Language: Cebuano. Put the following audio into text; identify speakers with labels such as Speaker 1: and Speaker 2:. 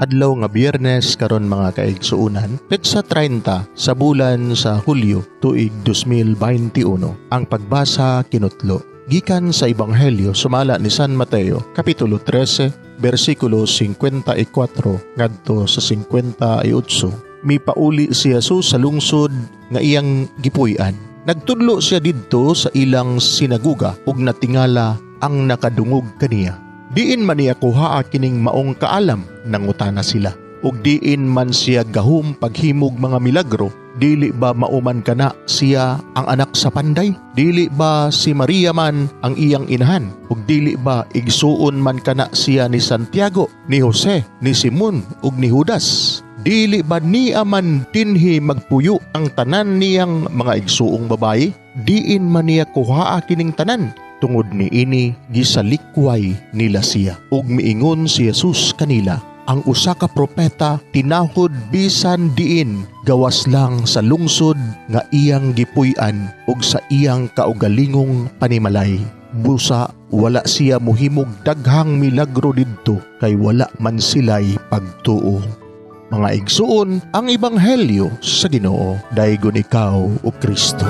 Speaker 1: Adlaw nga Biyernes karon, mga kaigsuonan, petsa 30 sa bulan sa Hulyo, tuig 2021. Ang pagbasa kinutlo gikan sa Ebanghelyo sumala ni San Mateo, kapitulo 13, bersikulo 54 ngadto sa 58. Mipauli si Jesus sa lungsod nga iyang gipuy-an. Nagtudlo siya didto sa ilang sinaguga ug natingala ang nakadungog kaniya. "Diin man niya kuhaa kining maong kaalam?" nangutana sila. "Ug diin man siya gahom paghimog mga milagro? Dili ba mao man kana siya ang anak sa panday? Dili ba si Maria man ang iyang inahan? Ug dili ba igsuon man kana siya ni Santiago, ni Jose, ni Simon ug ni Judas? Dili ba niya man dinhi magpuyo ang tanan niyang mga igsuong babayi? Diin man niya kuhaa kining tanan?" Tungod ni ini, gisalikway nila siya. Ug miingon si Jesus kanila, "Ang usa ka propeta tinahod bisan diin gawas lang sa lungsod nga iyang gipuy-an ug sa iyang kaugalingong panimalay." Busa wala siya mohimog daghang milagro didto kay wala man sila'y pagtuo. Mga igsuon, ang ebanghelyo sa Ginoo. Daygon ikaw, o Kristo.